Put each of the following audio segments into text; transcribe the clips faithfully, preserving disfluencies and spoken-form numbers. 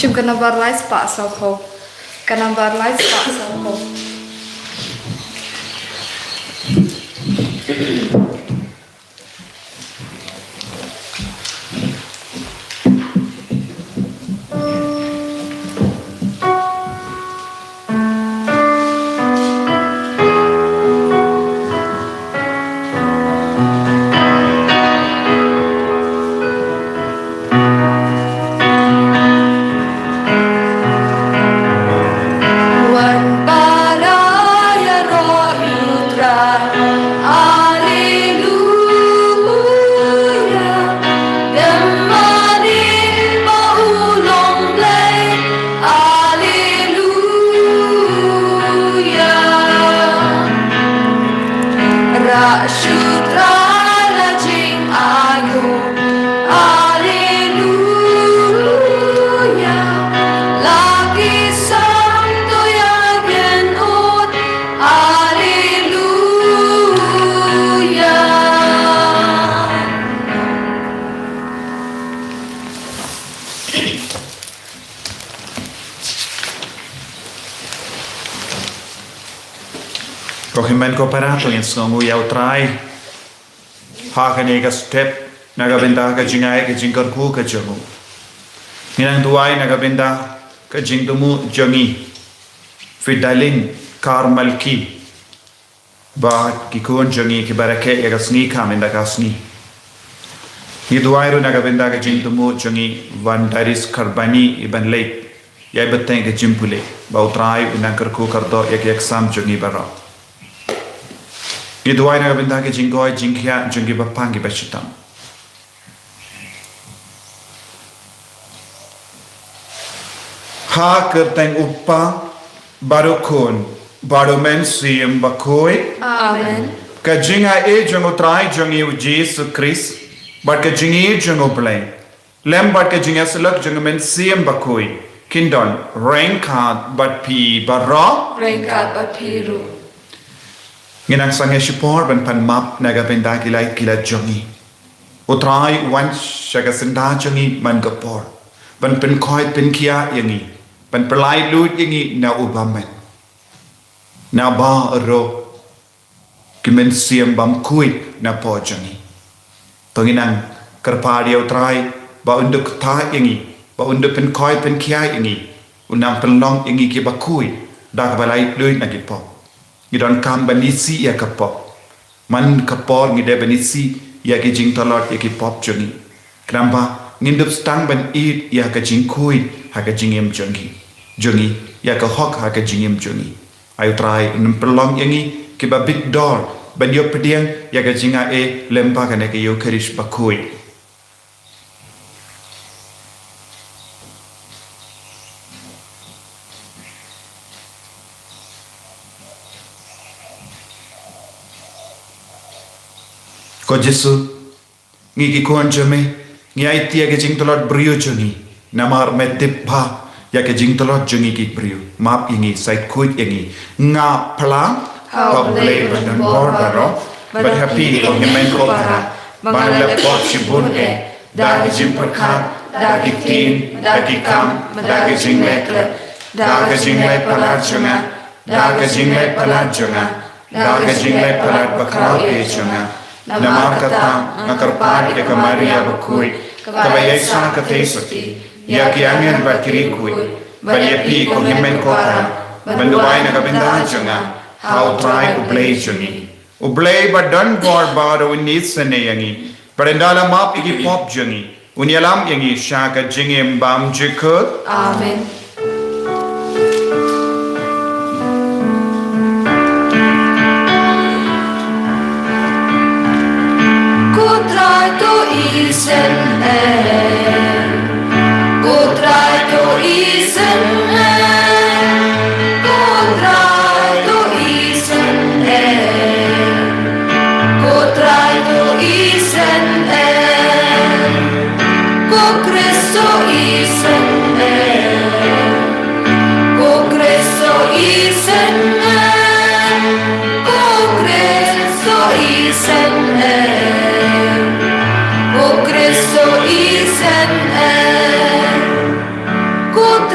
Ka nambar lai spah sawphew. Ka nambar lai spah sawphew. Wan para ïaroh ïa U Trai. Haleluya. Dem mane ba u long Blei. Haleluya. Rah shu Trai la jingainguh. Haleluya. La ki sam to ïa kynnoh. Haleluya. Ko hynmen ko para, to ngin sngewnguh ïa U Trai ha kane ka step na ka bynta ka jingai ka jingkyrkhu ka jong u. Ngin nang duwai na ka bynta ka jingthmu jong i Fidalin Karmalki bad ki khun jong i kiba rakhe ïa ka sngi ka mynta ka sngi. Ngi duwai ruh na ka bynta ka jingthmu jong i Vandaris Karbani iban leit ïa i bteng ka jingpule, ba U Trai un nang kyrkhu kyrdoh ïa ki exam jong i baroh. Ngi duwai na ka bynta ka jingkoit jingkhiah jong ki bapang ki bashitom. Ha ka kyrteng U Kpa bad U Khun bad U Mynsiem Bakhuid. Amen. Ka jingai jong U Trai jong i U Jisu Khrist bad ka jingïeit jong U Blei lem bad ka jingïasyllok jong U Mynsiem Bakhuid kin don ryngkat bad phi baroh. Ryngkat bad phi ruh. Ngin nang sangeh shipor ban pan map na ka bynta ki lait ki lait jong i. U Trai u wan sha ka syndah jong i man ka por ban pynkhuid pynkhiah ïa ngi, ban pynlait luid ïa ngi na u bymman, naba ruh ki mynsiem bym khuid na pdeng jong i. To ngin nang kyrpad ïa U Trai ba un da ktah ïa ngi, ba un da pynkhuid pynkhiah ïa ngi, un nang pynlong ïa ngi kiba khuid da kaba lait luid na ki pop. Ngi donkam ban isih ïa ka pop. Man ka por ngi dei ban isih ïa ki jingtlot ïa ki pop jong ngi. Khnang ba ngin dup sdang ban ïeit ïa ka jingkhuid ha ka jingim jong ngi, jong ngi, ïa ka hok ha ka jingim jong ngi. Ai U Trai un pynlong ïa ngi kiba bit dor ban ïoh pdiang ïa ka jingai lem bad kane ka Eukharist bakhuid. Ko Jisu, ngi ki khun jong me, ngi aiti ïa ka jingtlot briew jong ngi. Namar me tip bha ïa ka jingtlot jong ngi ki briew. Map ïa ngi, sait khuid ïa ngi. Nga phla ha U Blei ba don bor baroh, bad ha phi ko hynmen ko para, ba nga la leh pop shibun eh, da ka jingpyrkhat, da ki ktien, da ki kam, da ka jingleh klet, da ka jingleh palat jong nga, da ka jingleh palat jong nga, da ka jingleh palat bakhraw eh jong nga. Namar kata nga kyrpad ïa ka Maria bakhuid, kaba ïaishah kata sati ïa ki angel bad ki riewkhuid, bad ïa phi ko hynmen ko para, ban duwai na ka bynta jong nga ha U Trai U Blei jong ngi. U Blei ba don bor baroh un isynei ïa ngi, bad ynda la map ïa ki pop jong ngi, un ïalam ïa ngi sha ka jingim bymjukut. Amen. Ko Trai to isynei. Ko Trai to isynei. Ko Trai to isynei. Ko Trai to isynei. Ko Khrist to isynei. Ko Khrist to isynei. Ko Khrist to isynei. Ko Khrist to isynei. Ko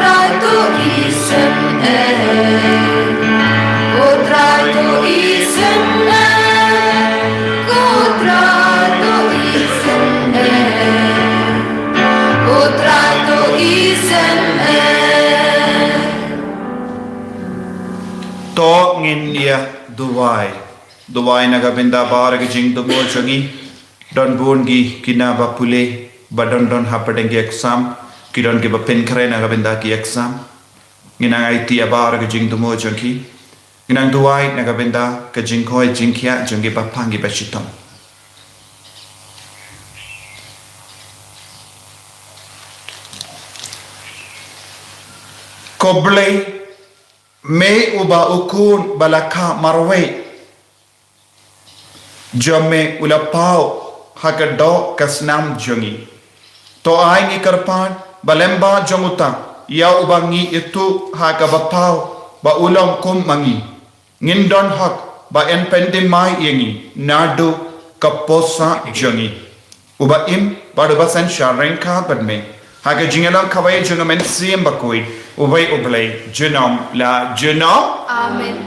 Duwai. Duwai na ka bynta baroh ki jingthmu jong ngi. Don bun ki kine ba pule, ba don don hapdeng ki exam, ki don kiba pynkhreh na ka bynta ki exam. Ngi nang aiti ïa baroh ki jingthmu jong ki. Ngi nang duwai na ka bynta ka jingkhoi jingkhiah jong ki ba pang ki ba shitom. Ko Blei, me uba u khun ba la kha marwei jong me u la paw ha ka doh ka snam jong ngi. To ai ngi kyrpad ba lem ba jong uta, ïa uba ngi ithuh ha kaba paw ba u long kum ma ngi, ngin don hok ba yn pyndem mai ïa ngi naduh ka pyrsa jong ngi. Uba im bad uba synshar ryngkat bad me ha ka jingïalang kawei jong ka Mynsiem Bakhuid, uwei U Blei, junom la junom. Amen.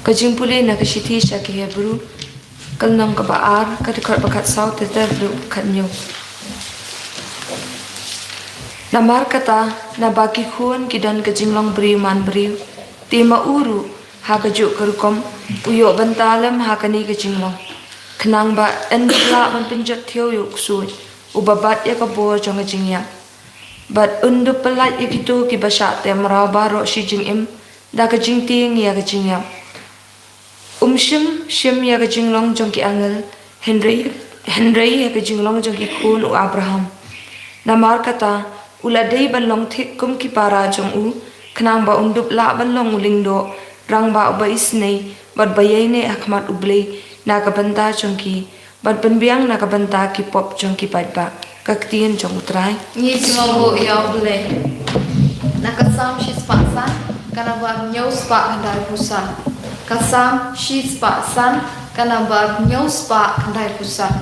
Ka jingpule na ka shithi sha ki Hebru, ka lynnong kaba ar, ka dkhot ba khatsaw ter ter haduh khathynñiew. Namar kata, naba ki khun ki don ka jinglong briew man briew, te ma u ruh ha kajuh ka rukom u ïoh bynta lem ha kane ka jinglong, khnang ba yn dup lah ban pynjot thew ïa u ksuid uba bat ïa ka bor jong ka jingïap. Bad un dup pyllait ïa kito kiba shah teh mraw baroh shi jingim da ka jingtieng ïa ka jingïap. Um shym shim ïa ka jinglong jong ki angel, hynrei, hynrei ïa ka jinglong jong ki khun u Abraham. Namar kata, u la dei ban long thik kum ki para jong u, khnang ba un dup lah ban long u lyngdoh rangbah uba isynei bad ba ïaineh ha khmat U Blei na ka bynta jong ki, ban pynbiang na ka bynta ki pop jong ki paidbah. Ka ktien jong U Trai. Ngi sngewbha ïa U Blei. Na ka Salm shispah san, ka namba hynñiewspah khyndaiphew san. Ka Salm shispah san, ka namba hynñiewspah khyndaiphew san.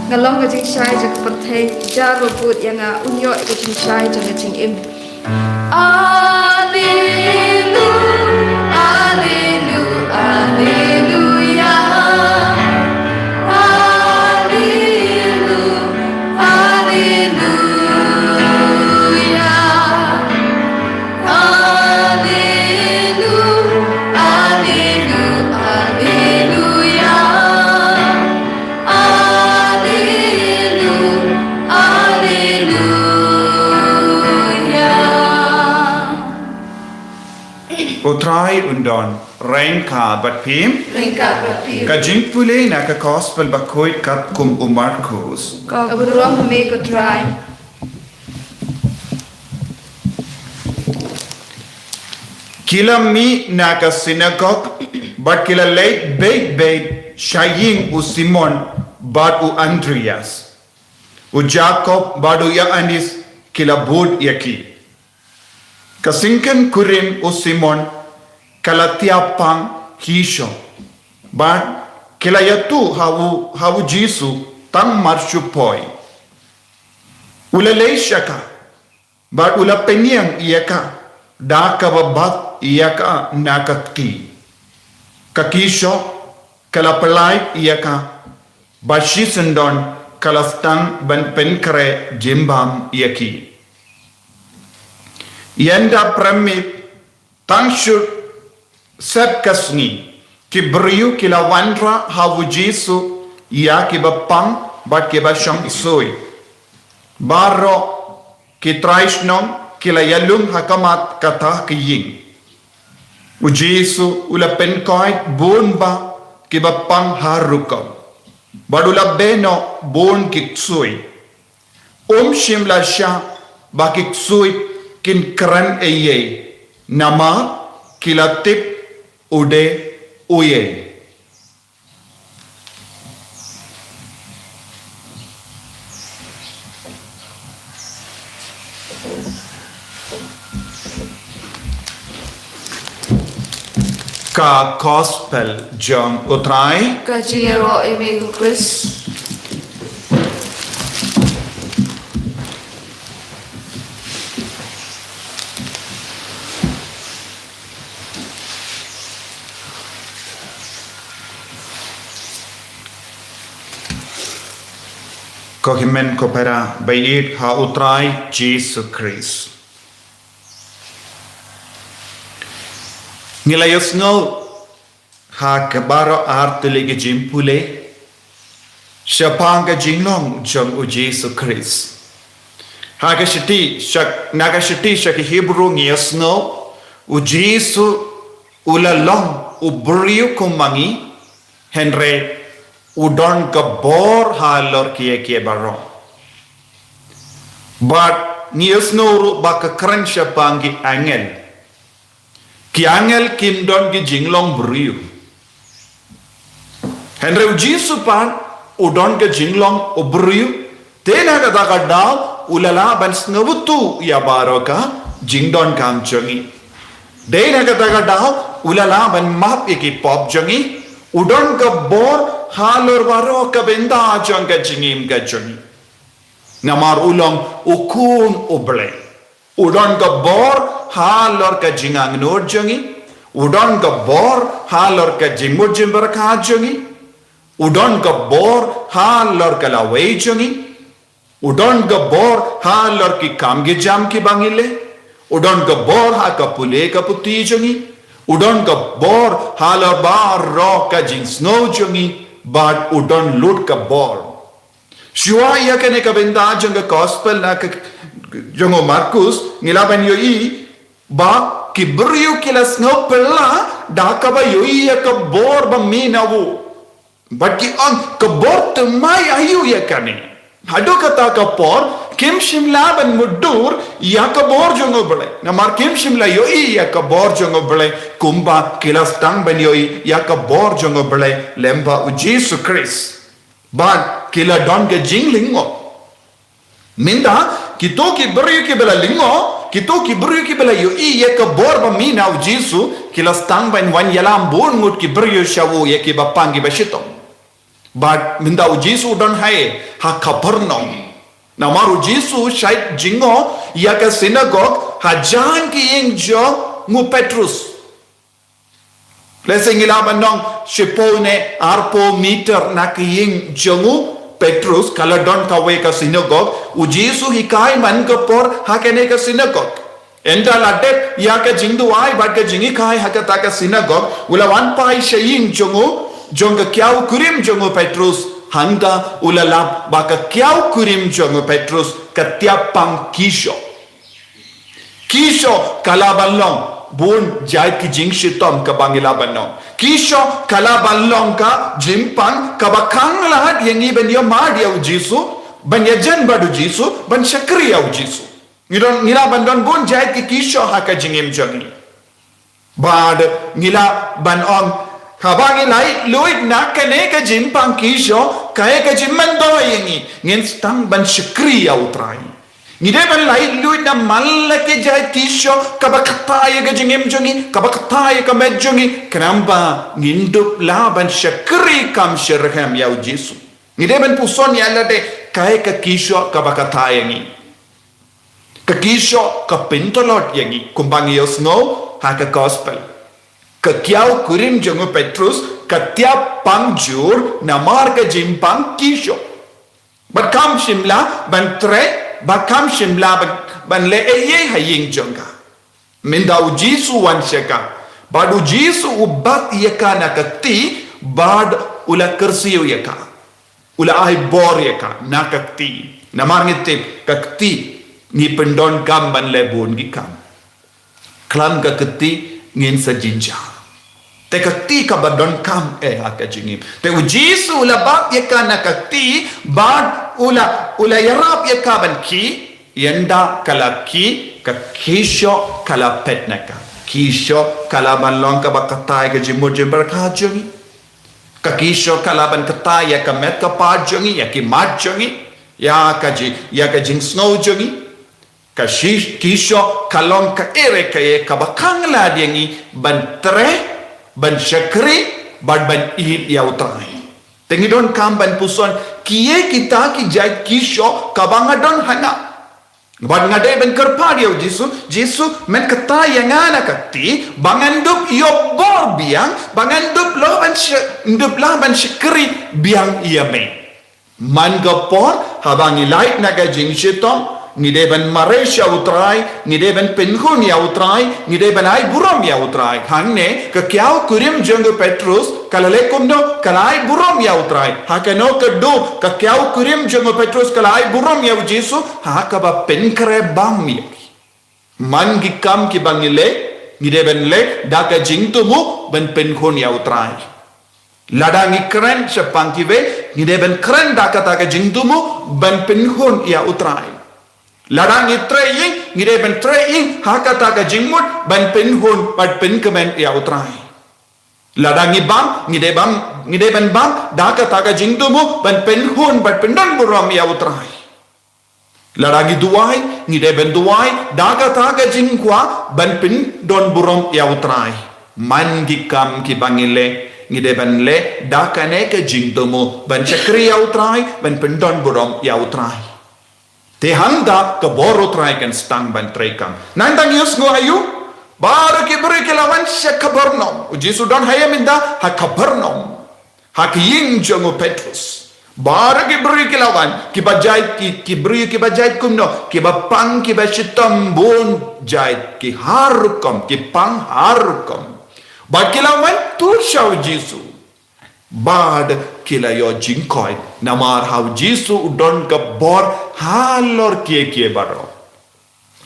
Nga long ka jingshai jong ka pyrthei, jar u bud ïa nga, un ïoh ka jingshai jong ka jingim. Alelu, alelu, aleluya. Alelu, aleluya. Alelu, alelu, aleluya. Alelu, aleluya. U Trai un don ryngkat bad phi. Ryngkat bad phi. Ka jingpule na ka Gospel bakhuid katkum u Markus. Ka burom ha me ko Trai. Ki la mih na ka synagog bad ki la leit beit beit sha ïing u Simon bad u Andreas. U Jakob bad u Ïoannis ki la bud ïa ki. Ka syngken kurim u Simon ka la tiap pang ki shuh, bad ki la ïathuh ha u, ha u Jisu tang mar shu poi. U la leit sha ka bad u la pynïeng ïa ka da kaba bat ïa ka na ka kti. Ka ki shuh ka la pyllait ïa ka, bad shisyndon ka la sdang ban pynkhreh jingbam ïa ki. Ynda prem miet, tang shu sep ka sngi, ki briew ki la wanrah ha u Jisu ïa kiba pang bad kiba shong ksuid. Baroh ki trai shnong ki la ïalum ha khmat kata ka ïing. U Jisu u la pynkoit bun bah kiba pang ha rukom, bad u la beh noh bun ki ksuid. Um shym la shah ba ki ksuid kin kren ei ei, namar ki la tip u dei uei. Ka Gospel jong u Trai. Ka jingïaroh ïa me ko Khrist. Ko hynmen ko para ba ïeit ha u Trai Jisu Khrist. Ngi la ïohsngew ha ka baroh ar tylli ki jingpule shaphang ka jinglong jong u Jisu Khrist. Ha ka shithi sha, na ka shithi sha ki Hebru ngi ïohsngew u Jisu u la long u briew kum ma ngi, hynrei u don ka bor halor kiei kiei baroh. Bad ngi ïohsngew ruh ba ka kren shaphang ki angel. Ki angel kim don ki jinglong briew. Hynrei u Jisu pat u don ka jinglong u briew. Te na kata ka daw u la lah ban sngewthuh ïa baroh ka jingdonkam jong ngi. Te na kata ka daw u la lah ban map ïa ki pop jong ngi. U don ka bor halor baroh ka bynta jong ka jingim ka jong ngi. Namar u long u Khun u Blei. U don ka bor halor ka jingangnud jong ngi. U don ka bor halor ka jingmut jingpyrkhat jong ngi. U don ka bor halor ka lawei jong ngi. U don ka bor halor ki kam ki jam kiba ngi leh. U don ka bor ha ka pule ka puthi jong ngi. U don ka bor halor baroh ka jingsngew jong ngi. Bad u don lut ka bor. Shuwa ïa kane ka bynta jong ka Gospel na ka, jong u Markus, ngi lah ban ïohi ba ki briew ki la sngew phylla da kaba ïohi ïa ka bor ba mih na u. Bad ki ong, ka bor thymmai aïu ïa kane? Haduh kata ka por kim shym lah ban mutdur ïa ka bor jong u Blei. Namar kim shym la ïohi ïa ka bor jong u Blei kumba ki la sdang ban ïohi ïa ka bor jong u Blei lyngba u Jisu Khrist. Bad ki la don ka jinglyngngoh. Mynta kito ki briew kiba la lyngngoh, kito ki briew kiba la ïohi ïa ka bor ba mih na u Jisu, ki la sdang ban wan ïalam bun ngut ki briew sha u ïa kiba pang kiba shitom. Bad mynta u Jisu u don haei? Ha Kapernaum. Namar u Jisu shait jngoh ïa ka synagog hajan ki ïing jong u Petrus. Lehse ngi lah ban ong shiphew ne arphew meter na ka ïing jong u Petrus ka la don kawei ka synagog. U Jisu u hikai man ka por ha kane ka synagog. Ynda la dep ïa ka jingduwai bad ka jinghikai ha kata ka synagog, u la wan phai sha ïing jong u, jong ka kiawkurim jong u Petrus, hangta u la lap ba ka kiawkurim jong u Petrus ka tiap pang ki shoh. Ki shoh ka lah ban long bun jait ki jingshitom kaba ngi lah ban ong. Ki shoh ka lah ban long ka jingpang kaba khang lad ïa ngi ban ïa mad ïa u Jisu, ban ïajan bad u Jisu, ban shakri ïa u Jisu. Ngi don, ngi lah ban don bun jait ki ki shoh ha ka jingim jong ngi. Bad ngi lah ban ong, haba ngi laitluid na kane ka jingpang ki shoh, kaei ka jingmyntoi ïa ngi? Ngin sdang ban shakri ïa u Trai. Ngi dei ban laitluid na man la ki jait ki shoh kaba kata ïa ka jingim jong ngi, kaba kata ïa ka met jong ngi, khnang ba ngin dup lah ban shakri kam shyrkhei ïa u Jisu. Ngi dei ban puson ïa lade kaei ka ki shoh kaba kata ïa ngi. Ka ki shoh ka pyntlot ïa ngi, kumba ngi ïohsngew ha ka gospel. Ka kiawkurim jong u Petrus ka tiap pang jur namar ka jingpang ki shoh. Bad kam shym lah ban treh, bad kam shym lah ban, ban leh ei ei ha ïing jong ka. Mynta u Jisu u wan sha ka. Bad u Jisu u bat ïa ka na ka kti, bad u la kyrsiew ïa ka. U la ai bor ïa ka na ka kti. Namar ngi tip ka kti ngi pyndonkam ban leh bun ki kam. Khlem ka kti ngin sa jynjar. Te ka kti kaba donkam eh ha ka jingim. Te u Jisu u la bat ïa ka na ka kti, bad u la, u la ïarap ïa ka ban khih, ynda ka la khih, ka ki shoh ka la phet na ka. Ki shoh ka lah ban long kaba kata ïa ka jingmut jingpyrkhat jong ngi. Ka ki shoh ka lah ban kata ïa ka met ka phad jong ngi, ïa ki mat jong ngi, ïa ka ji, ïa ka jingsngew jong ngi. Ka shi, ki shoh ka long kaei re kaei kaba khang lad ïa ngi ban treh, ban shakri, ban, ban ïeit ïa u Trai. Te ngi donkam ban puson, kiei kita ki jait ki shoh kaba nga don ha nga. Bad nga dei ban kyrpad ïa u Jisu, Jisu, men kata ïa nga na ka kti, ba ngan dup ïoh bor biang, ba ngan dup lah ban sha-, dup lah ban shakri biang ïa me. Man ka por, haba ngi lait na ka jingshitom, ngi dei ban mareh sha u Trai, ngi dei ban pynkhun ïa u Trai, ngi dei ban ai burom ïa u Trai. Hangne, ka kiawkurim jong u Petrus, ka la leh kumno, ka la ai burom ïa u Trai. Ha kano ka duk, ka kiawkurim jong u Petrus, ka la ai burom ïa u Jisu, ha kaba pynkhreh bam ïa ki. Man ki kam kiba ngi leh, ngi dei ban leh, da ka jingthmu, ban pynkhun ïa u Trai. Lada ngi kren shaphang kiwei, ngi dei ban kren da kata ka jingthmu, ban pynkhun ïa u Trai. Lada ngi trei ïing, ngi dei ban trei ïing, ha kata ka jingmut, ban pynkhun, ban pynkmen ïa u Trai. Lada ngi bam, ngi dei bam, ngi dei ban bam, da kata ka jingthmu, ban pynkhun, ban pyndon burom ïa u Trai. Lada ngi duwai, ngi dei ban duwai, da kata ka jingkwah, ban pyndon burom ïa u Trai. Man ki kam kiba ngi leh, ngi dei ban leh, da kane ka jingthmu, ban shakri ïa u Trai, ban pyndon burom ïa u Trai. Te hangta ka bor u Trai kan sdang ban treikam. Nangta ngi ïohsngew aïu, baroh ki briew ki la wan sha Kapernaum. U Jisu u don haei mynta, ha Kapernaum. Ha ka ïing jong u Petrus. Baroh ki briew ki la wan, kiba jait ki, ki briew kiba jait kumno, kiba pang kiba shitom bun jait ki har rukom, ki pang har rukom. Bad ki la wan tur sha u Jisu. Bad ki la ïoh jingkoit, namar ha u Jisu u don ka bor halor kiei kiei baroh.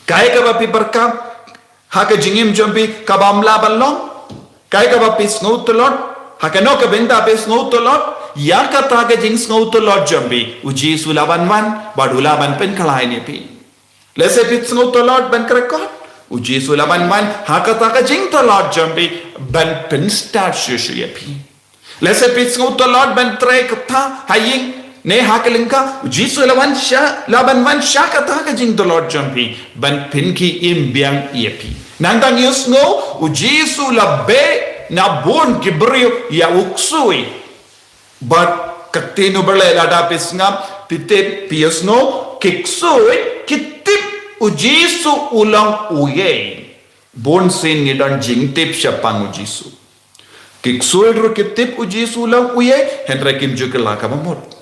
Kaei kaba phi pyrkhat ha ka jingim jong phi kaba ym lah ban long? Kaei kaba phi sngewtlot ha kano ka bynta phi sngewtlot ïa kata ka jingsngewtlot jong phi? U Jisu u lah ban wan bad u lah ban pynkhlaiñ ïa phi. Lehse phi sngewtlot ban kyrkhu, u Jisu u lah ban wan ha kata ka jingtlot jong phi ban pynstad shuh shuh ïa phi. Lehse phi sngewtlot ban trei kata ha ïing ne ha ka lyngkha, u Jisu u lah wan sha, lah ban wan sha kata ka jingtlot jong phi ban pynkhie im biang ïa phi. Nangta ngi ïohsngew u Jisu u la beh na bun ki briew ïa u ksuid. Bad Ka ktien U Blei lada phi sngap, phi tip, phi ïohsngew, ki ksuid ki tip U Jisu u long uei. Bun sien ngi don jingtip shaphang U Jisu. Ki ksuid ruh ki tip U Jisu u long uei, hynrei kim ju kylla kaba mut.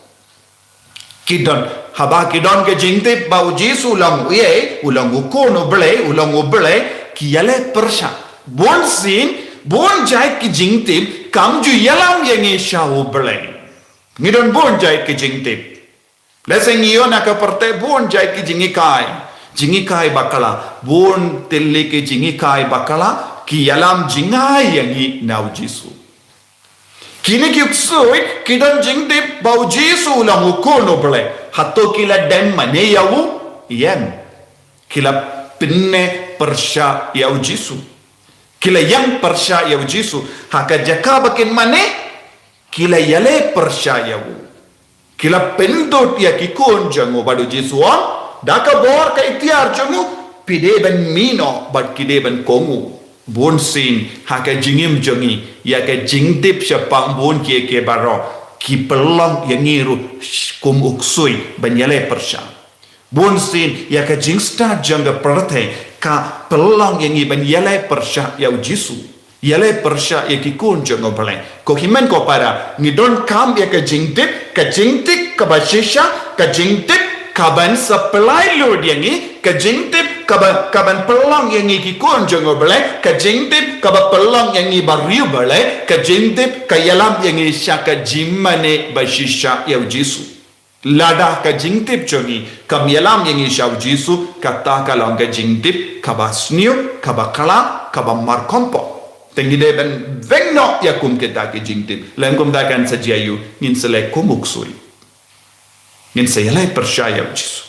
Ki don, haba ki don ka jingtip ba U Jisu u long uei, u long u Khun U Blei, u long U Blei, ki ïaleh pyrshah. Bun sien, bun jait ki jingtip kam ju ïalam ïa ngi sha U Blei. Ngi don bun jait ki jingtip. Lehse ngi ïoh na ka pyrthei bun jait ki jinghikai, jinghikai bakla, bun tylli ki jinghikai bakla ki ïalam jngai ïa ngi na U Jisu. Kine ki ksuid ki don jingtip ba U Jisu u long u Khun U Blei. Hato ki la dem mane ïa u? Ïeng. Ki la pynneh pyrshah ïa U Jisu. Ki la ïeng pyrshah ïa U Jisu. Ha ka jaka ba kin mane, ki la ïaleh pyrshah ïa u. Ki la pynthut ïa ki khun jong u bad U Jisu u ong, da ka bor ka iktiar jong u, phi dei ban mih noh bad ki dei ban kohnguh. Bun sien ha ka jingim jong ngi, ïa ka jingtip shaphang bun kiei kiei baroh ki pynlong ïa ngi ruh kum u ksuid ban ïaleh pyrshah. Bun sien ïa ka jingstad jong ka pyrthei ka pynlong ïa ngi ban ïaleh pyrshah ïa U Jisu. Ïaleh pyrshah ïa ki khun jong U Blei. Ko hynmen ko para, ngi donkam ïa ka jingtip, ka jingtip kaba shisha, ka jingtip kaban sa pynlait luid ïa ngi, ka jingtip kaba, kaban pynlong ïa ngi ki khun jong U Blei, ka jingtip kaba pynlong ïa ngi ba riewblei, ka jingtip ka ïalam ïa ngi sha ka jingmane ba shisha ïa U Jisu. Lada ka jingtip jong ngi kam ïalam ïa ngi sha U Jisu, kata ka long ka jingtip kaba sniew, kaba khlaiñ, kaba markhongpong. Te ngi dei ban weng noh ïa kum kita ki jingtip. Lehse kumta kan sa jia ïa u, ngin sa leh kum u ksuid. Ngin sa ïaleh pyrshah ïa U Jisu.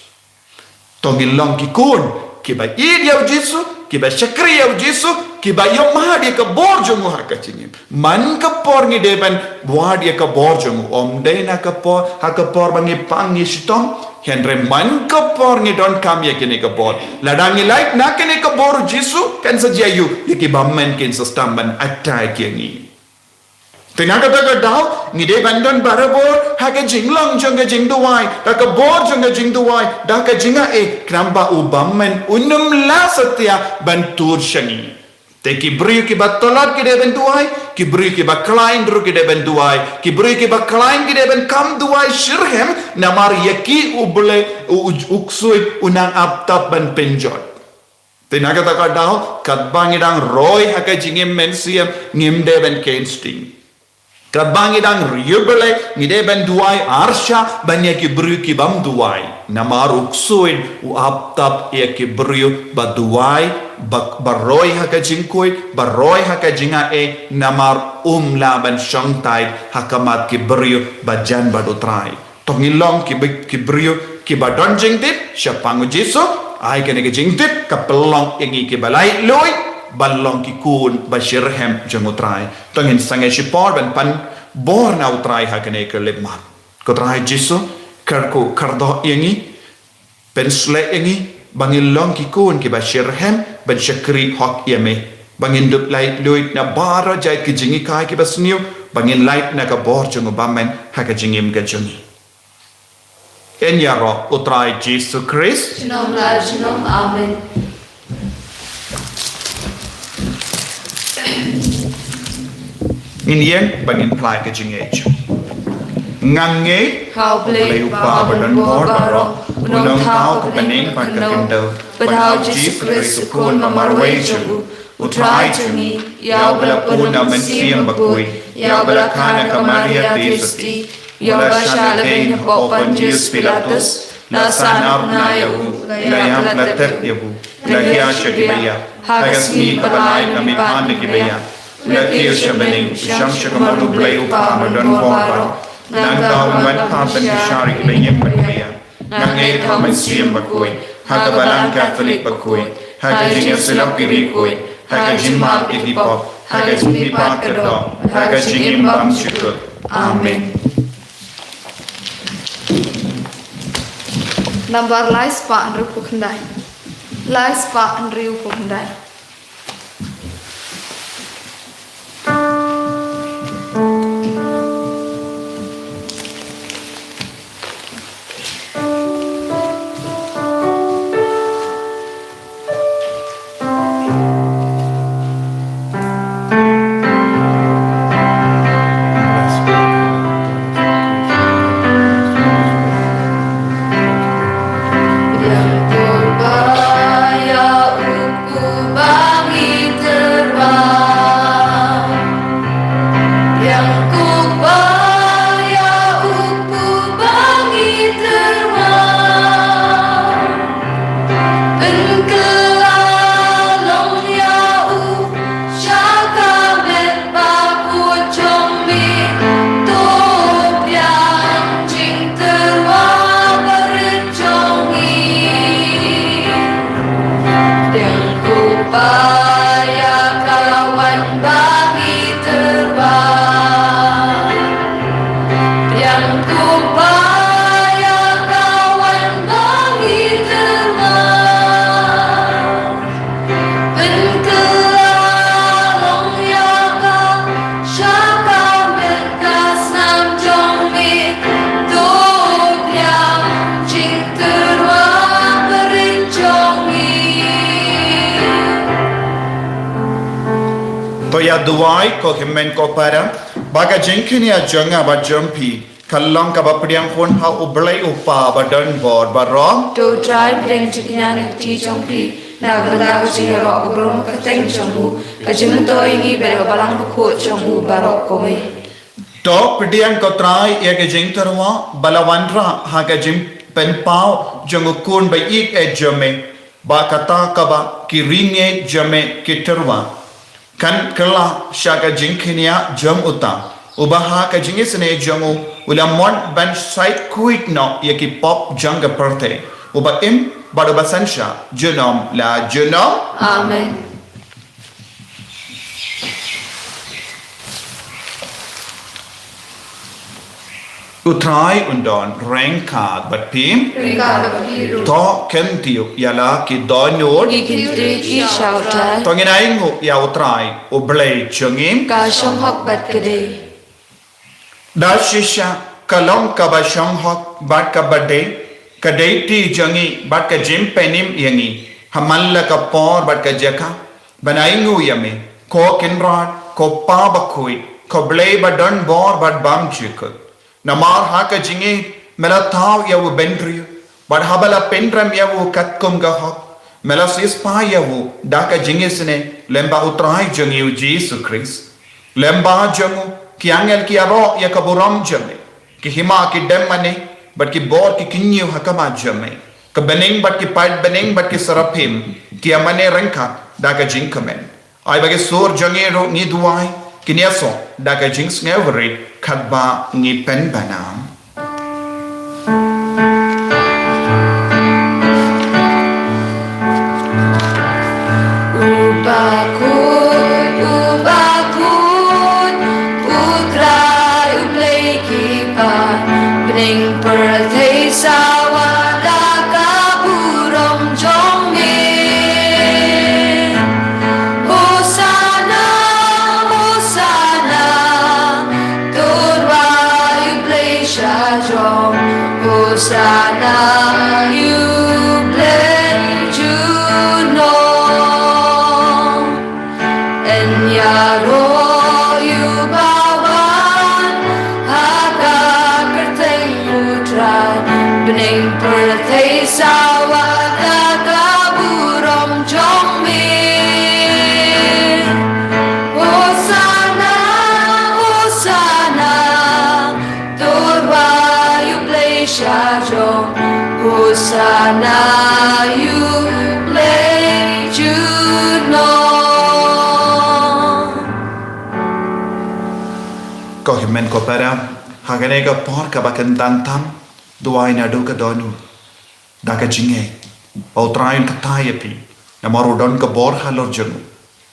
To ngin long ki khun kiba ïeit ïa U Jisu, kiba shakri ïa U Jisu, kiba ïoh mad ïa ka bor jong u ha ka jingim. Man ka por ngi dei ban wad ïa ka bor jong u, ym dei na ka por, ha ka por ba ngi pang ngi shitom. Hynrei man ka por ngi donkam ïa kane ka bor. Lada ngi lait na kane ka bor U Jisu, kan sa jia ïa u, ïa ki bymman kin sa sdang ban attack ïa ngi. Te na kata ka daw, ngi dei ban don barabor ha ka jinglong jong ka jingduwai, da ka bor jong ka jingduwai, da ka jingaiei, khnang ba u bymman un ym lah satia ban tur sha ngi. Te ki briew kiba tlot ki dei ban duwai, ki briew kiba khlaiñ ruh ki dei ban duwai, ki briew kiba khlaiñ ki dei ban kham duwai shitrhem, namar ïa ki U Blei u, u, u ksuid u nang ap tap ban pynjot. Te na kata ka daw, katba ngi dang roi ha ka jingim mynsiem, ngim dei ban kheiñ sting. Katba ngi dang riewblei, ngi dei ban duwai arshah ban ïa ki briew ki bym duwai. Namar u ksuid u ap tap ïa ki briew ba duwai, ba, ba roi ha ka jingkhuid, ba roi ha ka jingaiei, namar um lah ban shong tight ha khmat ki briew ba jan bad U Trai. To ngin long ki, ki briew kiba don jingtip shaphang U Jisu, ai kane ka jingtip ka pynlong ïa ngi kiba laitluid ban long ki khun ba shitrhem jong U Trai. To ngin sangeh shipor ban pan bor na U Trai ha kane ka lipmat. Ko Trai Jisu, kyrkhu kyrdoh ïa ngi, pynshlei ïa ngi ba ngin long ki khun kiba shitrhem ban shakri hok ïa me, ba ngin dup laitluid na baroh jait ki jinghikai kiba sniew, ba ngin lait na ka bor jong u bymman ha ka jingim ka jong ngi. Yn ïaroh U Trai Jisu Khrist. Junom la junom. Amen. Ngin ïeng ba ngin phla ka jingngeit. Nga ngeit ha U Blei U Kpa ba don bor baroh, U Nongthaw ka bneng bad ka khyndew, bad ha U Jisu Khrist U Khun ba marwei jong u, U Trai jong ngi, ïa uba la pun na u Mynsiem Bakhuid, ïa uba la kha na ka Maria Theisotti, ïa uba la shah lehbeiñ hapoh Pontius Pilatus, la sahnarphna ïa u, la ïap la tep ïa u, la jia sha kiba ïap, ha ka sngi kaba lai ka mihpat na kiba ïap, la kiew sha bneng, u shong sha ka mut U Blei U Kpa ba don bor baroh. Nangta un wan pham ban bishar ïa kiba ïeit bad kiba ïap. Nga ngeit ha u Mynsiem Bakhuid, ha ka Balang Katholik bakhuid, ha ka jingïasyllok ki riewkhuid, ha ka jingmap ïa ki pop, ha ka jingmihpat ka doh, ha ka jingim bymjukut. Amen. Nambar lai spah hynriewphew khyndai. Lai spah hynriewphew khyndai. Ïa duwai, ko hynmen ko para, ba ka jingkñia jong nga bad jong phi ka long kaba pdiang hun ha U Blei U Kpa ba don bor baroh. To U Trai pdiang jingkñia na ka kti jong phi, na ka bynta ka jingïaroh kaba rung kyrteng jong u, ka jingmyntoi ïa ngi bad ka Balang Bakhuid jong u baroh kawei. To pdiang, ko Trai, ïa ka jingtyrwa ba la wanrah ha ka jingpynpaw jong u Khun ba ïeit eh jong me, ba kata kaba ki ri ngeit jong me ki tyrwa kan kylla sha ka jingkñia jong uta uba ha ka jingisynei jong u u la mut ban sait khuid noh ïa ki pop jong ka pyrthei, uba im bad uba synshar junom la junom. Amen. U Trai un don ryngkat bad phi. Ryngkat bad phi ruh. To kyntiew ïa la ki dohnud. Ngi kyntiew ïa ki sha U Trai. To ngin ainguh ïa U Trai U Blei jong ngi. Ka shong hok bad ka dei. Da shisha ka long kaba shong hok bad kaba dei, ka dei ti jong ngi bad ka jingpynim ïa ngi ha man la ka por bad ka jaka ban ainguh ïa me, ko Kynrad, ko Pa Bakhuid, ko Blei ba don bor bad bymjukut. Namar ha ka jingïeit me la thaw ïa u bynriew, bad haba la pynrem ïa u katkum ka hok, me la siewspah ïa u da ka jingisynei lem bad U Trai jong ngi U Jisu Khrist. Lem bad jong u ki angel ki ïaroh ïa ka burom jong me, ki hima ki dem mane bad ki bor ki kyñiew ha khmat jong me. Ka bneng bad ki paid bneng bad ki saraphim ki ïa mane ryngkat da ka jingkmen. Ai ba ki sur jong ngi ruh, ngi duwai, kin ïasoh da ka jingsngewrit katba ngi pynbna. U Bakhuid, U Bakhuid, U Trai U Blei ki paid, bneng pyrthei sawa da ka burom jong me. Hosanna, Hosanna, to rwai U Blei shajrong. Hosanna ïa U Blei junom. Yn ïaroh ïa uba wan ha ka kyrteng U Trai. Bneng pyrthei sawa da ka burom jong me. Hosanna, Hosanna, to rwai U Blei shajrong. Hosanna ïa U Blei junom. Ko hynmen ko para, ha kane ka por kaba kyntan tam, duwai naduh ka dohnud da ka jingngeit ba U Trai un kyrteng ïa phi, namar u don ka bor halor jong u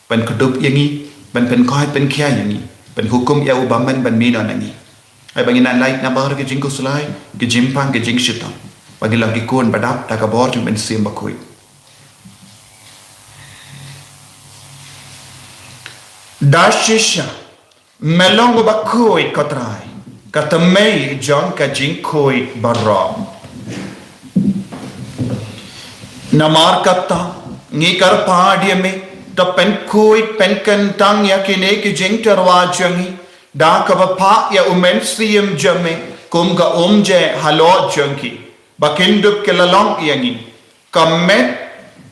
ban kdup ïa ngi, ban pynkhuid pynkhiah ïa ngi, ban hukum ïa u bymman ban mih noh na ngi. Ai ba ngin nang lait namar ki jingkhuslai, ki jingpang, ki jingshitom, ba ngin long ki khun ba dap da ka bor jong U Mynsiem Bakhuid. Da shisha me long uba khuid, ko Trai, ka tymmen jong ka jingkhuid baroh. Namar kata ngi kyrpad ïa me, to pynkhuid pynkyntang ïa kine ki jingtyrwa jong ngi da kaba phah ïa U Mynsiem jong me kum ka umjai halor jong ki, ba kin dup ki la long ïa ngi ka met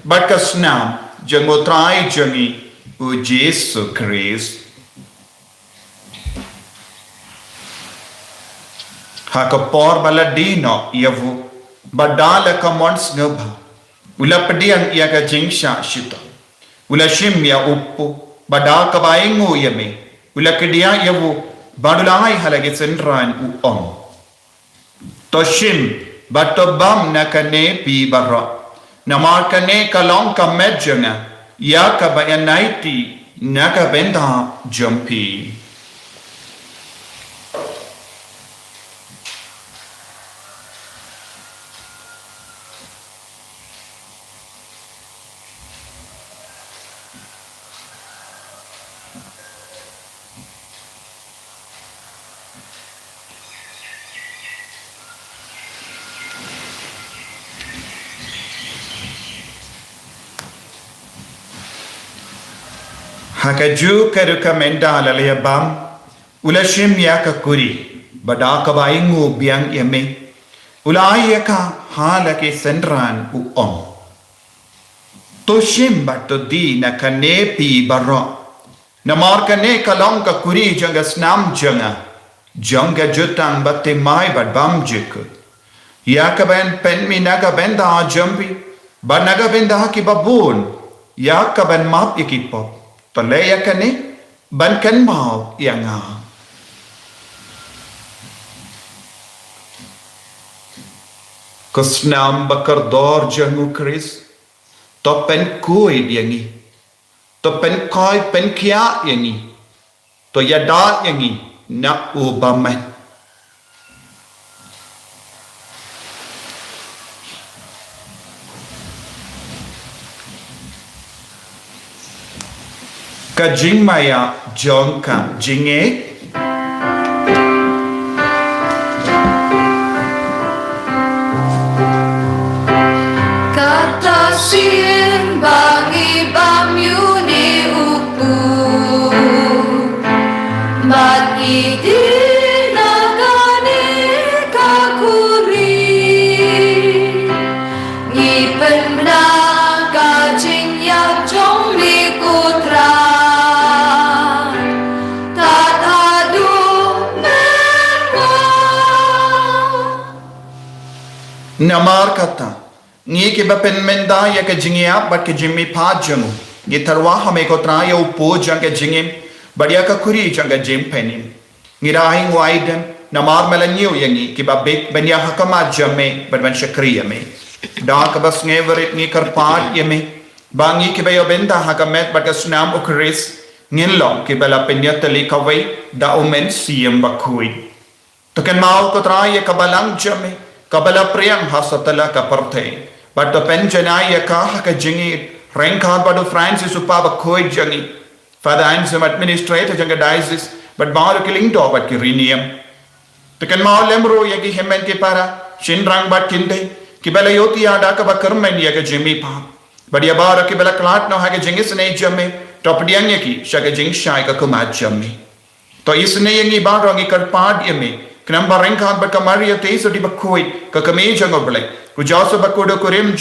bad ka snam jong U Trai jong ngi U Jisu Khrist. Ha ka por ba la die noh ïa u, ba da la ka mon sngewbha, u la pdiang ïa ka jingshah shitom, u la shim ïa u kpu, bad da kaba ainguh ïa me, u la kdiah ïa u bad u la ai ha la ki synran, u ong: To shim bad to bam na kane phi baroh, namar kane ka long ka met jong nga, ïa kaba yn aiti na ka bynta jong phi. Ha kajuh ka rukom ynda la leit bam, u la shim ïa ka kuri, bad da kaba ainguh biang ïa me, u la ai ïa ka ha la ki synran, u ong: To shim bad to die na kane phi baroh. Namar kane ka long ka kuri jong ka snam jong nga, jong ka jutang bathymmai bad bymjukut, ïa kaban pynmih na ka bynta jong phi bad na ka bynta ki babun, ïa kaban map ïa ki pop. To leh ïa kane ban kynmaw ïa nga. Ka snam bakordor jong u Khrist, to pynkhuid ïa ngi. To pynkhuid, pynkhiah ïa ngi. To ïada ïa ngi na u bymman. Ka jingmaïa jong ka jingngeit. Kata sien ba ngi bam ïa une u kpu, bad ngi die na kane ka kuri. Ngi pynbna ka jingïap jong me ko Trai, tad haduh mynta. Namar kata, ngi kiba pynmynta ïa ka jingïap bad ka jingmihpat jong u, ngi tyrwa ha me ko Trai ïa u kpu jong ka jingim bad ïa ka kuri jong ka jingpynim. Ngi da ai nguaidem, namar me la ñiew ïa ngi kiba bit ban ïaid ha khmat jong me bad ban shakri ïa me. Da kaba sngewrit ngi kyrpad ïa me ba ngi kiba ïoh bynta ha ka met bad ka snam u Khrist, ngin long kiba la pynïatylli kawei da u Mynsiem Bakhuid. To kynmaw ko Trai ïa ka balang jong me kaba la pdiang ha satlak ka pyrthei, bad to pynjanai ïa ka ha ka jingïeit ryngkat bad u Francis u Kpa Bakhuid jong ngi, Father Anselm, Administrator jong ka Diocese, bad baroh ki lyngdoh bad ki riewniam. To kynmaw lem ruh ïa ki hynmen ki para, shynrang bad kynthei, kiba la ïohthiah da kaba kyrmen ïa ka jingmihpat, bad ïa baroh kiba la khlad noh ha ka jingisynei jong me, to pdiang ïa ki sha ka jingshai ka khmat jong me. To isynei ïa ngi baroh, ngi kyrpad ïa me, khnang ba ryngkat bad ka Maria Theisotti Bakhuid, ka Kmie jong u Blei, u Joseph Bakhuid,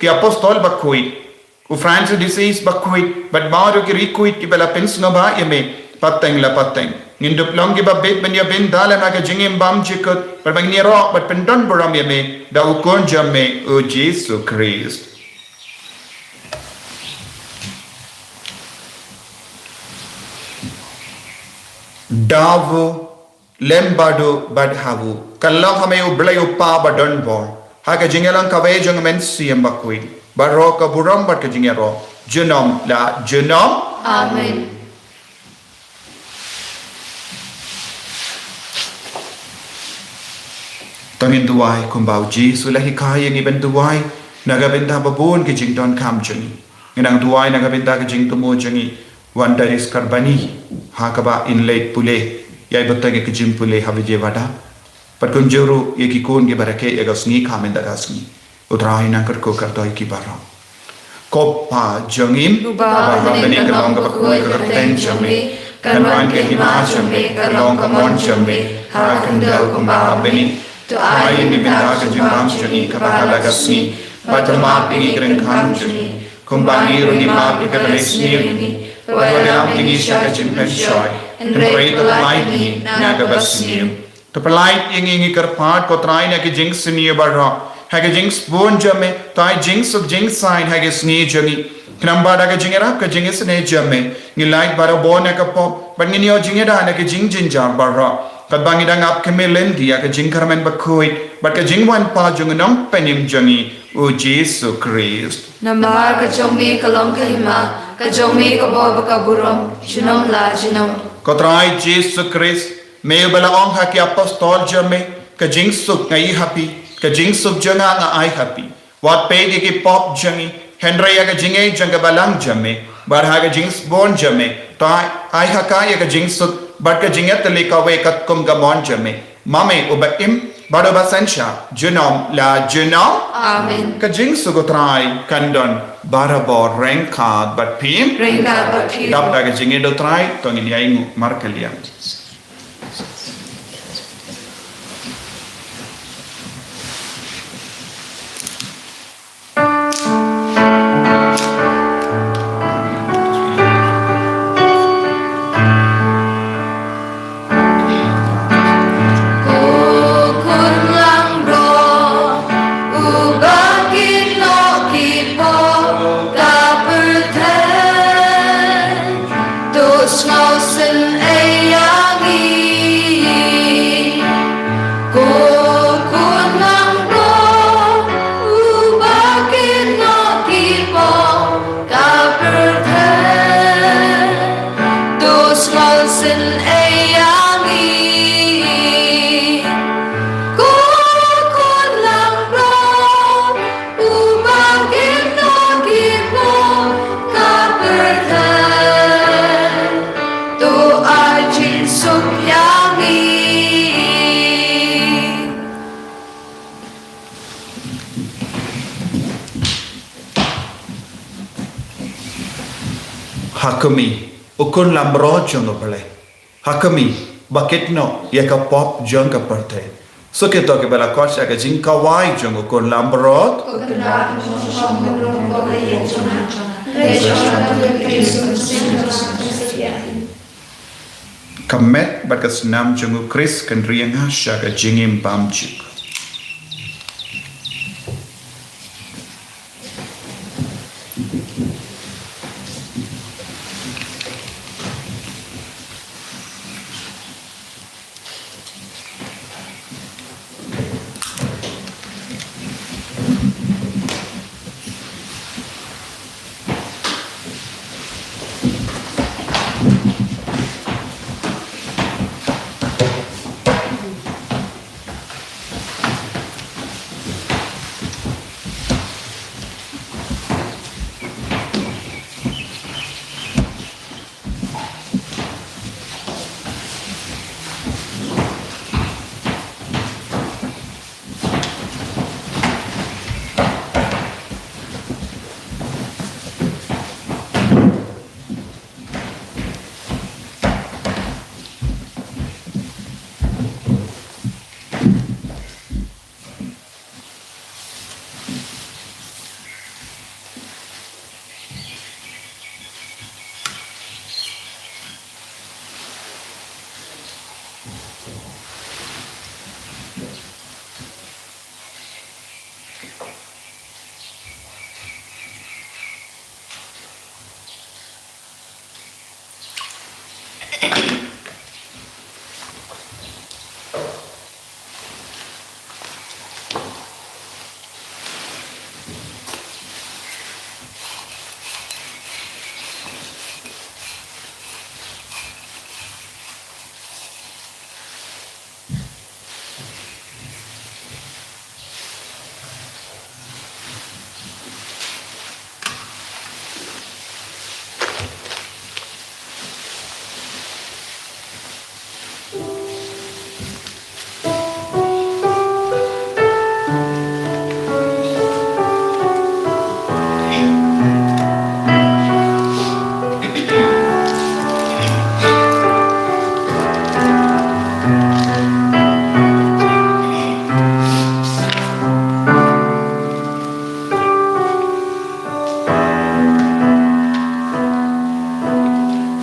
ki apostol bakhuid, u Francis Assisi Bakhuid, bad baroh ki riewkhuid kiba la pynsngewbha ïa me pateng la pateng, ngin dup long kiba bit ban ïoh bynta lem ha ka jingim bymjukut, bad ban ïaroh bad pyndonburom ïa me da u Khun jong me u Jisu Khrist. Da u lem bad u bad ha u, ka long ha me u Blei u Kpa badonbor, ha ka jingïalang kawei jong u Mynsiem Bakhuid, baroh ka burom bad ka jingïaroh junom la junom. Amen. To ngin duwai kumba u Jisu u la hikai ïa ngi ban duwai na ka bynta ba bun ki jingdonkam jong ngi. Ngin nang duwai na ka bynta ka jingthmu jong ngi, Wanda Ris Karbani, ha kaba in leit pule, ïai bteng ïa ka jingpule ha Vijayawada. Bad kumjuh ruh ïa ki khun kiba rakhe ïa ka sngi ka mynta ka sngi. U Trai un nang kyrkhu kyrdoh ïa ki baroh. Ko Pa jong ngi uba ha bneng, ka long kaba khuid ka kyrteng jong me, kan wan ka hima jong me, kan long ka mon jong me ha ka khyndew kumba ha bneng. To ai ïa ngi mynta ka jingbam jong ngi kaba ha la ka sngi, bad to map ïa ngi ki ryngkang jong ngi, kumba ngi ruh ngi map ïa kiba la isynei ïa ngi. Bad wat ïalam ïa ngi sha ka jingpynshoi, hynrei to pynlait ïa ngi na kaba sniew. To pynlait ïa ngi, ngi kyrpad ko Trai, na ki jingsniew baroh, ha ka jingsbun jong me, to ai jingsuk jingsaiñ ha ka sngi jong ngi. Khnang ba da ka jingïarap ka jingisynei jong me, ngin lait baroh bun na ka pop, bad ngin ïoh jingïada na ki jingjynjar baroh, katba ngi dang ap khmih lynti ïa ka jingkyrmen bakhuid bad ka jingwan pat jong u Nongpynim jong ngi, u Jisu Khrist. Namar ka jong me ka long ka hima, ka jong me ka bor bad ka burom junom la junom. Ko Trai Jisu Khrist, me uba la ong ha ki apostol jong me, ka jingsuk nga ai ha phi, ka jingsuk jong nga nga ai ha phi. Wat peit ïa ki pop jong ngi, hynrei ïa ka jingngeit jong ka balang jong me, bad ha ka jingsbun jong me, to ai ha ka ïa ka jingsuk bad ka jingïatylli kawei katkum ka mon jong me. Ma me uba im, Bad uba synshar junom la junom. Amen. Ka jingsuk U Trai kan don barabor ryngkat bad phi. Ryngkat bad phi. Dap da ka jingïeit U Trai to ngin ïainguh markylliang. Ko khun langbrot uba kynnoh ki pop ka pyrthei, to sngewsynei ïa ngi. Ko khun langbrot uba kynnoh ki pop ka pyrthei, to sngewsynei ïa ngi. Ko khun langbrot uba kynnoh ki pop ka pyrthei, to ai jingsuk ïa ngi. Ha khmih, U Khun langbrot jong U Blei. Ha khmih, ba kynnoh ïa ka pop jong ka pyrthei. Suk ïa to kiba la khot sha ka jingkhawai jong U Khun langbrot. Ka met bad ka snam jong U Khrist kan ri ïa nga sha ka jingim bymjukut.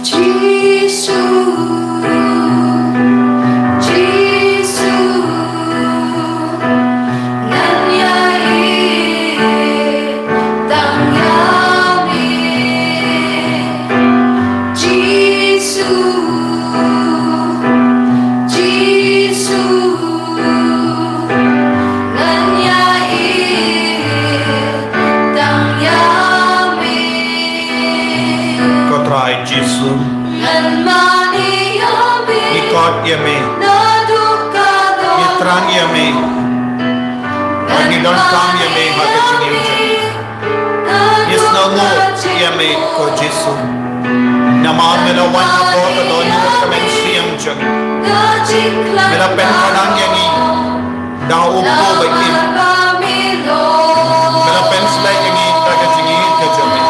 Jisu, Jisu, ngan ïa ïeit tang ïa me. Jisu, Jisu, ngan ïa ïeit tang ïa me. Ko Trai Jisu, ngan mane ïa me, ngi khot ïa me, naduh ka daw, ngi thrang ïa me, ngan, ngi donkam ïa me ha ka jingim jong ngi. Ngi sngewnguh ïa me ko Jisu. Namar me la wan hapoh ka dohnud ka mynsiem jong ngi. Me la pynkhuid ïa ngi. Da u bud ba ïeit. Me la pynsleh ïa ngi da ka jingïeit ka jong me.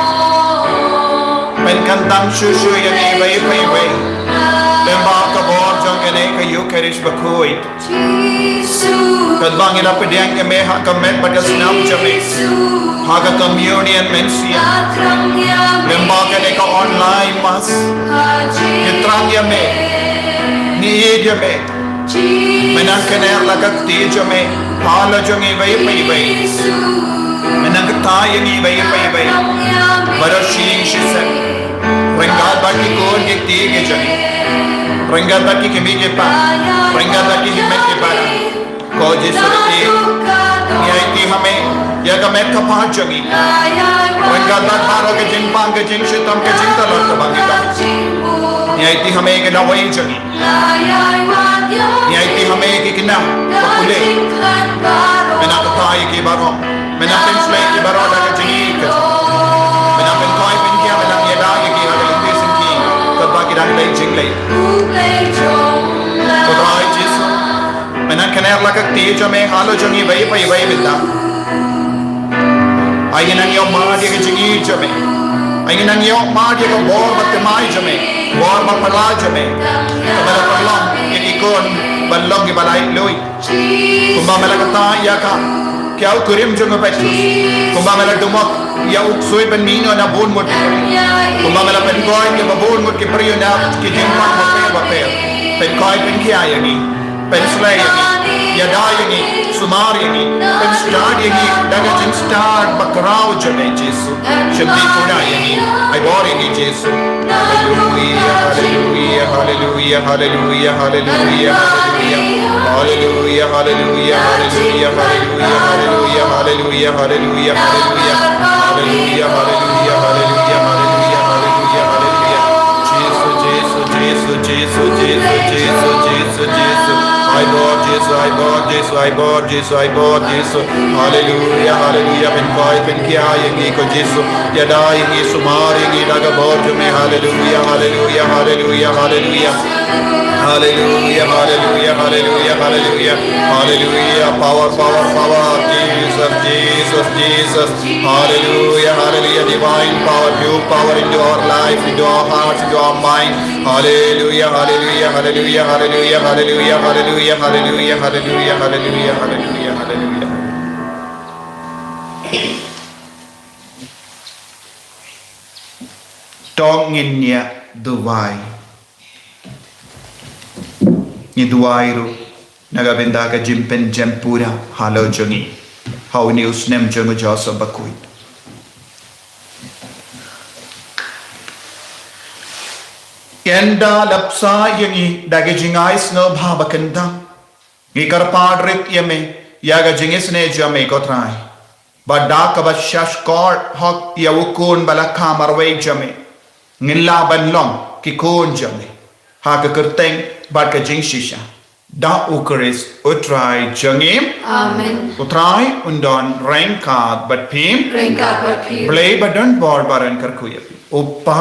Pynkyntang shuh shuh ïa ngi iwei pa iwei. Lyngba ka bor jong kane ka Eucharist bakhuid. Katba ngi la pdiang ïa me ha ka met bad ka snam jong me, ha ka communion mynsiem, lyngba kane ka online mass, ngi thrang ïa me, ngi ïeit ïa me. Me nang kner la ka kti jong me ha la jong ngi iwei pa iwei. Me nang kta ïa ngi iwei pa iwei. Bad da shisien ryngkat bad ki khun ki kti ki jong ngi, ryngkat bad ki kmie ki kpa, ryngkat bad ki hynmen ki para. Ko Jisu, ngi aiti ha me ïa ka met ka phad jong ngi. Ryngkat bad baroh ka jingpang, ka jingshitom, ka jingtlot kaba ngi don. Ngi aiti ha me ka dawai jong ngi. Ngi aiti ha me ki khynnah ba pule. Me nang kta ïa ki baroh. Me nang pynsleh ïa ki baroh da ka jingïeit ka jong me. Me nang pynkoit pynkhia, me nang ïada ïa ki ha ka lynti syngkien katba ki dang leit jingleit. Ko Trai Jisu, me nang kner la ka kti jong me ha la jong ngi iwei pa iwei mynta. Ai ngi nang ïoh mad ïa ka jingïeit jong me. Ai ngi nang ïoh mad ïa ka bor bad thymmai jong me, bor bad pala jong me, kaba la pynlong ïa ki khun ban long kiba laitluid. Kumba me la kta ïa ka, ïa u kurim jong u Petrus. Kumba me la dumok ïa u ksuid ban mih noh na bun ngut ki briew. Kumba me la pynkoit ïa ba bun ngut ki briew na ki jingpang bapher bapher. Pynkoit pynkhia ïa ngi. Pynsleh ïa ngi, ïada ïa ngi, sumar ïa ngi, pynstad ïa ngi da ka jingstad bakhraw jong me Jisu. Sheptieng pura ïa ngi, ai bor ïa ngi Jisu. Haleluia, haleluia, haleluia, haleluia, haleluia, haleluia. Haleluia, haleluia, haleluia, haleluia, haleluia, haleluia, haleluia, haleluia. Haleluia, haleluia, haleluia, haleluia, haleluia, haleluia. Jisu, Jisu, Jisu, Jisu, Jisu, Jisu, Jisu, Jisu. Ai bor Jisu, ai bor Jisu, ai bor Jisu, ai bor Jisu. Haleluia, haleluia, pynkoit pynkhia ïa ngi ko Jisu. Ïada ïa ngi, sumar ïa ngi da ka bor jong me. Haleluia, haleluia, haleluia, haleluia. Haleluia, haleluia, haleluia, haleluia. Haleluia, power, power, power. Jesus, Jesus, Jesus. Hallelujah, hallelujah. Divine power, pure power into our life, into our hearts, into our mind. Hallelujah, hallelujah, hallelujah, hallelujah, hallelujah, hallelujah, hallelujah, hallelujah, hallelujah, hallelujah, hallelujah. To ngin ïa duwai. Ngi duwai ruh na ka bynta ka jingpynjem pura halor jong ngi ha une u snem jong u Joseph bakhuid. Ynda la bsa ïa ngi da ka jingai sngewbha ba kyntang, ngi kyrpad rit ïa me ïa ka jingisynei jong me ko Trai. Bad da kaba shahshkor hok ïa u khun ba la kha marwei jong me, ngin lah ban long ki khun jong me ha ka kyrteng bad ka jingshisha. Da u Khrist u Trai jong ngi. Amen. U Trai un don ryngkat bad phi. Ryngkat bad phi. Blei ba don bor ba don kyrkhu ïa phi. U Kpa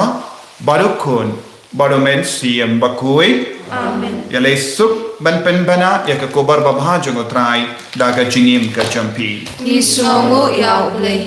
bad u Khun bad u Mynsiem Bakhuid. Amen. Ïaleh suk ban pynbna ïa ka khubor babha jong u Trai da ka jingim ka jong phi. Ngi sngewnguh ïa u Blei.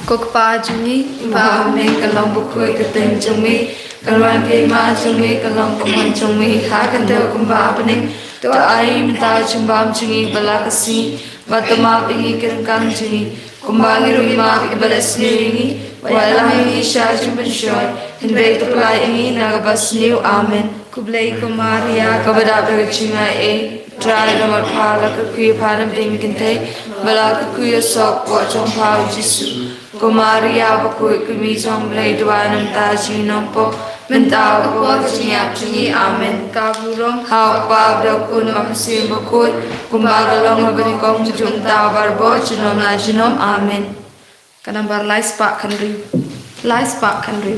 Ko Kpa jong ngi, uba ha bneng, ka long bakhuid ka kyrteng jong me, ka wan ka hima jong me, ka long ka mon jong me ha ka tyrwa kumba ha bneng. To ai mynta ka jingbam jong ngi ha la ka sngi, bad to map ïa ngi ki ryngkang jong ngi, kumba ngi ruh ngi map ïa kiba leh sniew ïa ngi, wat la ai ïa ngi sha ka jingpynshoi, hynrei to pyllait ïa ngi na kaba sniew. Amen. Khublei ko Maria, kaba dap da ka jingaiei, u Trai u don bad pha, la kyrkhu ïa pha na pdeng ki kynthei, bad la kyrkhu ïa u soh hapoh jong pha u Jisu. Ko Maria bakhuid, ko mei jong u Blei, duwai na ka bynta jong ngi nongpop, mynta bad ha ka por jingïap jong ngi. Amen. Ka burom ha u Kpa bad ha u Khun bad ha u Mynsiem Bakhuid, kumba ka long ha kaba nyngkong, juh mynta, baroh junom la junom. Amen. Ka nambar lai spah khyndai. Lai spah khyndai.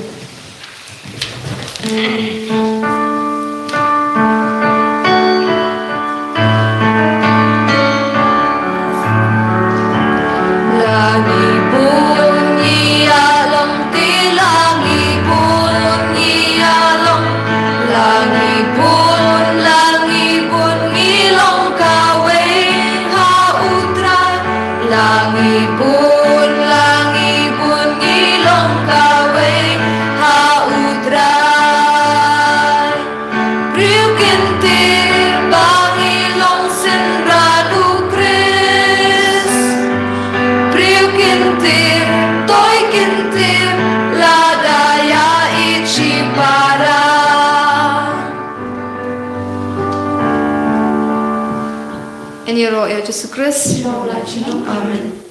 Ïaroh ïa Jisu Khrist. Amen.